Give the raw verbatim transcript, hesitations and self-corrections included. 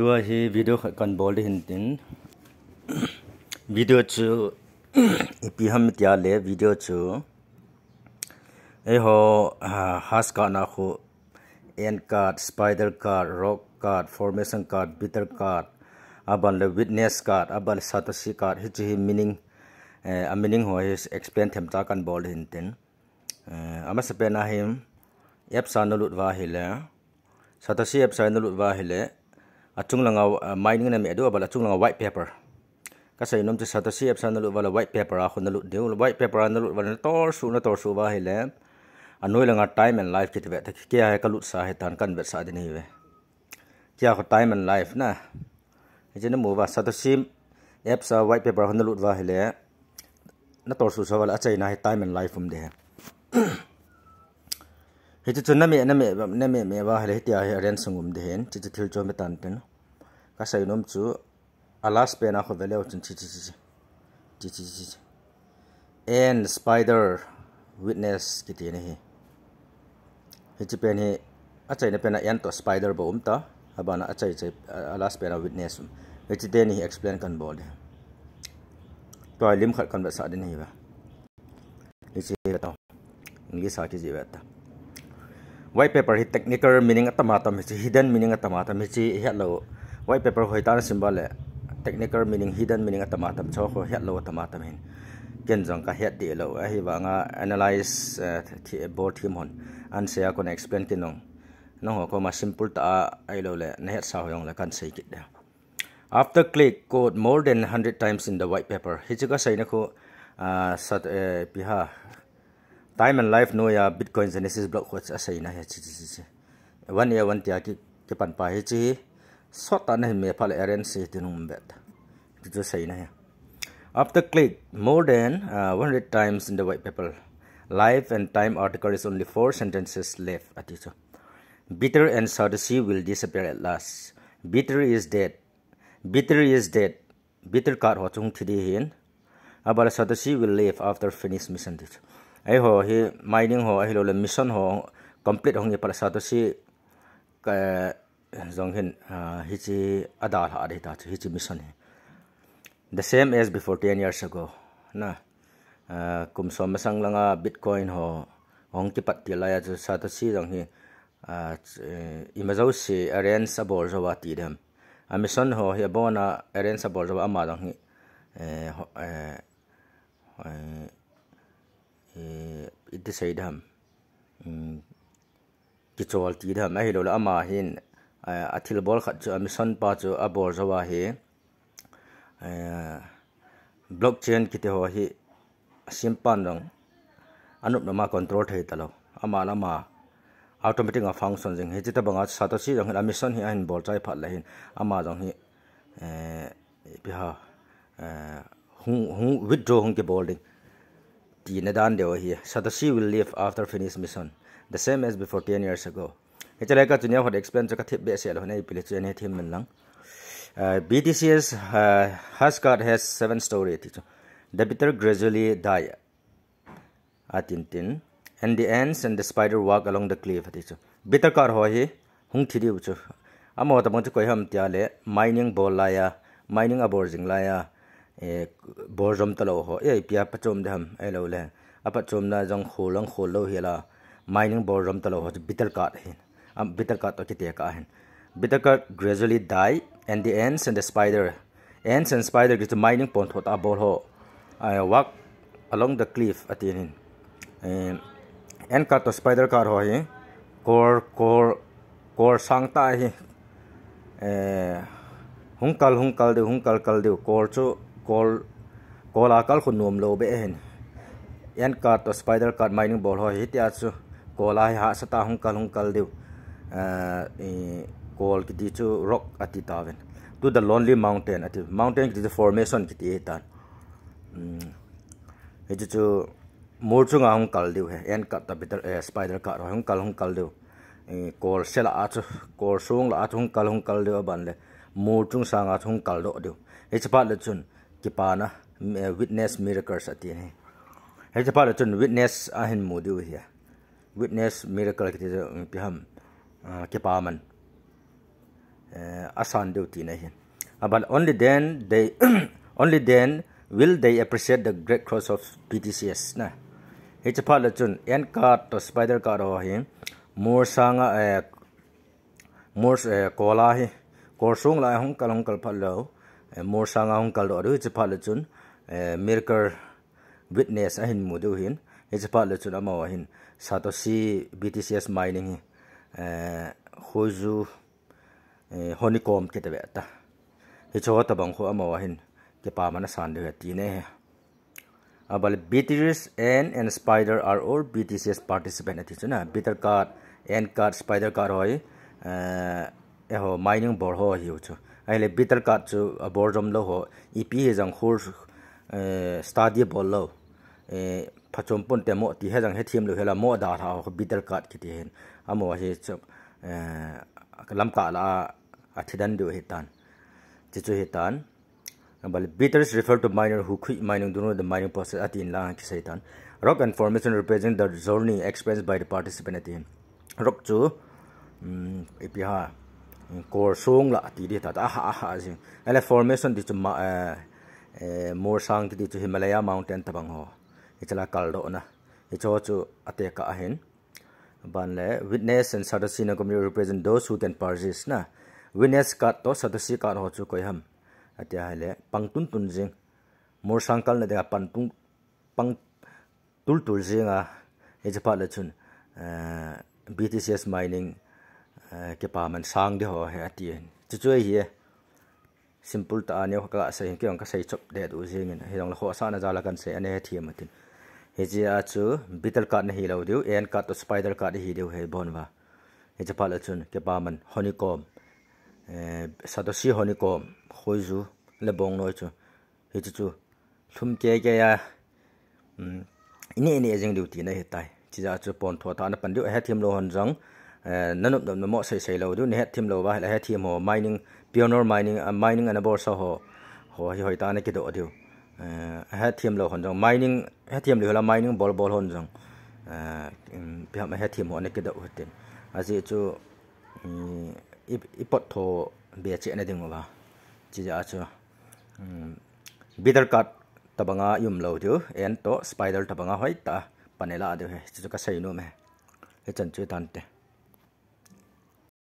Tua hi video khat kan bol ding hin tin. Video chu ipi ham tia le video chu. Eiho uh, has card na khu, Ant card, Spider card, Rock card, Formation card, Bitter card, aban le Witness card, aban le Satoshi card, hichi hi meaning, eh, a meaning ho hi explain them ta kan bol ding hin tin. Eh, amasa pen a hi, apps a na lut uva ahile, Satoshi apps a na lut uva ahile, achung langa, eh, mining na me diu, aban le achung langa white paper. Kasei nom chu Satoshi apps a na lut uva le white paper a khu na lut diu. White paper a na lut uva le na tor suh, na tor suh uva ahile, anoi langa time and life kiti ve ta, kei a hi ka lut sa hi tan kan vet sa ding hi ve. Kei a khu time and life na. Hichi na mu uva Satoshi apps a white paper a khu na lut uva ahile, na tor suh sa uva le achaina hi time and life um ding hi. Hichi chu na me, na me, na me, me uva ahile hitia hi arrange sung um ding hin. Hichi chu thil chom tan tin. Kasei nom chu a last pen a khu ve leu chun chi, chi, chi, chi. Chi, chi, chi, chi. Ant, Spider, Witness kiti na hi. Hichi pen hi, achaina pen a Ant to Spider bou um ta, aban a achai chai, a last pen a Witness um. Hichi teni hi explain kan bol ding. Tua lim khat kan vet sa ding hi ve. Hichi ve ta. English a kijih ve ta. White paper hi technical meaning atam atam, hichi hidden meaning atam atam, hichi het lou. White paper hoi ta na sim uva le technical meaning, hidden meaning atam atam, chu khu het lou atam atam hin. Ken jong ka het deh lou. Ahivanga analyze, eh, thi-, bol them hon. An sei a kon explain kit nung. Nangho koma simple ta a, ahilou le, na het sa ho jong le kan sei kit ding. After click, quote, more than hundred times in the white paper. Hichi kasei na khu, ah, sat, eh, ipi ham. Time and life noiya Bitcoin Genesis block khu aseina hi chi, chi, chi, chi. One year one tia ki, kipan pa hichi hi. Sot ta na hi me pha le arrange si ti nung bet. Ti chu seina hi. After click, more than, uh, one hundred times in the white paper. Life and time article is only four sentences left, ati chu. Bitter and Satoshi will disappear at last. Bitter is dead. Bitter is dead. Bitter card ho chu hung thi ding hin. Aban le Satoshi will live after finish mission ti chu. Eiho hi mining ho, ahilou le mission ho complete hung hi pha le Satoshi ka jong hin, ah, hichi a dalha ding ta chu, hichi mission hi. The same as before ten years ago. Na, ah, kum som masang langa Bitcoin ho hung kipat til lai a chu Satoshi jong hi, ah, ch-, eh, ima jouse arrange abol jou a ti dem. A mission ho hi abon a arrange abol jou a ama jong hi, eh, ho, eh, eh, eh, iti sei dem. Hmm. Kichol ti dem, ahilou le ama hin, eh, a thilbol khat chu a mission pa chu abol jou a hi, eh, blockchain kiti ho hi a sim pan jong a nop nop a control thei talou. Ama le ama automatic a function jing. Hichi tabang a Satoshi jong hin a mission hi ahin bol chai phat le hin ama jong hi, eh, ipi ham, eh, hung, hung withdraw hung kibol ding. Tina dan deu ahi. Satoshi will live after finish mission. The same as before ten years ago. Hichi lai ka chu nia hot explain chu ka thip behseh lou, nei pile chu nei thim man lang. Uh, B T C's, uh, Hashcard has seven story ti chu. The bitter gradually die. Atin tin. And the ants and the spider walk along the cliff, ati chu. Bitter card ho hi hung thi diu chu. Amaho tabang chu koi ham tia le mining bol lai a, mining abol jing lai a, eh, bol jom talou ho, eh, ipi a pachom ding ham, ahilou le. A pachomna jong khol lang khol lou hi la, mining bol jom talou ho chu bitter card hin. Am, bitter card to kiti ka hin. Bitter card gradually die, and the ants and the spider. Ants and spider kiti chu mining pon thot a bol ho. I walk along the cliff, ati hin. Eh, ant card to spider card ho hi. Kol, kol, kol sang ta hi. Eh, hung kal, hung kal diu, hung kal, kal diu. Kol chu, kol, kol a kal khu nom lou be hin. Ant card to spider card mining bol ho hi tia chu. Kol a hi hahsa ta hung kal, hung kal diu. Eh, i, kol kiti chu rock ati tauvin. To the lonely mountain ati. Mountain kiti chu formation kiti hi tan. Hmm. Hichu chu mol chunga hung kal diu hi. Ant card to bitter, eh, spider card ho hung kal, hung kal diu. Eh, kol se lah a chu, kol sung lah a chu hung kal, hung kal diu aban le. Mol chung sanga chu hung kal doh diu. Hichi phat le chun, kipana, eh, witness miracles ati hi. Hichi phat le chun witness ahin mu diu hi. Witness miracle kiti chu, um, ipi ham, ah, kipaman. eh, asan diu tina hin. Ah, but only then they, only then will they appreciate the great cause of B T C S na. Hiche phat le chun, N card to spider card ho hi, Morsang a, eh, Mors, eh, Kola hi, Korsung la hung kal, hung kal phat lou, eh, Morsang a hung kal doh diu, hiche phat le chun, eh, miracle witness ahin mu diu hin, hiche phat le chun amaho hin, Satoshi B T C S mining hi, eh, Hoizu, eh, honeycomb kiti ve ta. Hiche ho tabang ho amaho hin, kipaman asan diu hi tina hi. Ah, but B T C S and, and spider are all B T C S participant ati chu na. Betel card, N card, spider card ho hi, eh, eiho mining bol ho ahiu chu. Ahile betel card chu abol jom lou ho, ipi hijong course, eh, study bol lou, eh, phachom ponte mo ti hijong hethem lou hela mo dalha ho betel card kiti hin. Amaho hi chu, eh, lamkah la a, athidan diu hitan. Chuchu hitan. But betel is referred to miner who quit mining during the mining process atin la kisei tan. Rock and formation represent the journey experienced by the participant atin. Rock chu, um, ipi ham, um, Korsung la ati di ta, aha, aha jing. Ahile formation ti chu ma, eh, eh, Morsang kiti chu Himalaya mountain tabang ho. Hiche la kal doh na. Hiche ho chu atekah ahin. Ban le, witness and Satoshi Nakamoto represent those who can persist na. Witness card to Satoshi card ho chu koi ham. Ati ahile, pang tun tun jing. Morsang kalna dinga pang tun, pang tul tul jing a. Hiche phat le chun, eh, B T C S mining, eh, kipaman sang di ho hi ati hin. Chuchu ahi e. Simple tah a neo ka sei, kei jong ka sei chop deh u jingin, hijong le khohsahna jal a kan sei, ana hethem atin. Hiche a chu betel card nahi lou diu, N card to spider card hi diu hi bon va. Hiche phat le chun, kipaman honeycomb, eh, Satoshi honeycomb, Hoizu le Bongnoi chu. Hichu chu, lhum kei kei a, um, ineh ineh jing diu tina hitai. Chuti a chu pon tho tah a napan diu, ahethem lou hon jong, eh, nanop nop na mo sei sei lou diu, nahethem lou va, ahethem ho, mining, pioneer mining, ah, mining ana bolsa ho, ho hi hoitah a nakidoh diu. Eh, ahethem lou hon jong, mining, hethem lou hela mining bol bol hon jong, eh, um, ipi ham ahethem ho nakidoh u hitin. Ajeh chu, um, i, i pot tho be cheh na ding uva. Chuti a chu, um, betel card tabanga i um lou diu, N to spider tabanga hoitah a pan i la diu hi. Chuchu ka seinom e. Hichan chu tante.